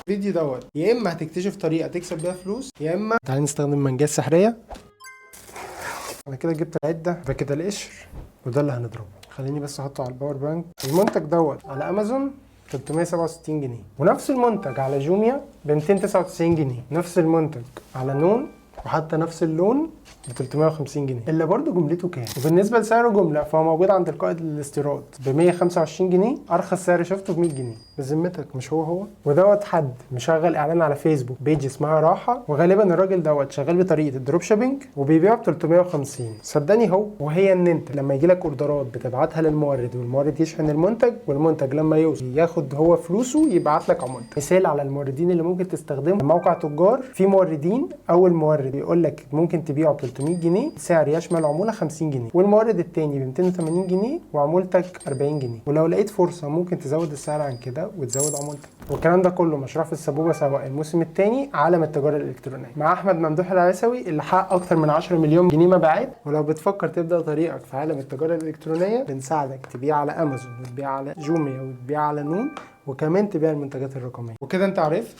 الفيديو دوت يا اما هتكتشف طريقه تكسب بيها فلوس، يا اما تعالى نستخدم منجات سحريه. انا كده جبت العدة، ده كده القشر وده اللي هنضربه. خليني بس احطه على ال power bank. المنتج دوت على امازون 367 جنيه، ونفس المنتج على جوميا ب 299 جنيه، نفس المنتج على نون وحتى نفس اللون ب 350 جنيه، اللي برضه جملته كام. وبالنسبة لسعر جملة فهو موجود عند القائد للاستيراد ب 125 جنيه، ارخص سعر شفته ب 100 جنيه. بذمتك مش هو هو؟ ودوت حد مشغل اعلان على فيسبوك، page اسمها راحة، وغالبا الراجل دوت شغال بطريقة ال drop shipping وبيبيعه ب 350. صدقني هو وهي ان انت لما يجي لك اوردرات بتبعتها للمورد، والمورد يشحن المنتج، والمنتج لما يوصل ياخد هو فلوسه يبعت لك عمولته. مثال على الموردين اللي ممكن تستخدمهم موقع تجار، في موردين، اول مورد بيقول لك ممكن تبيعه ب 300 جنيه سعر يشمل عمولة 50 جنيه، والمورد التاني ب 280 جنيه وعمولتك 40 جنيه. ولو لقيت فرصة ممكن تزود السعر عن كده وتزود عمولتك. والكلام ده كله مشروع في السبوبه سوا الموسم الثاني، عالم التجارة الالكترونية، مع احمد ممدوح العيسوي اللي حقق اكتر من 10 مليون جنيه مبيعات. ولو بتفكر تبدا طريقك في عالم التجارة الالكترونية، بنساعدك تبيع على امازون وتبيع على جوميا وتبيع على نون، وكمان تبيع المنتجات الرقمية. وكده انت عرفت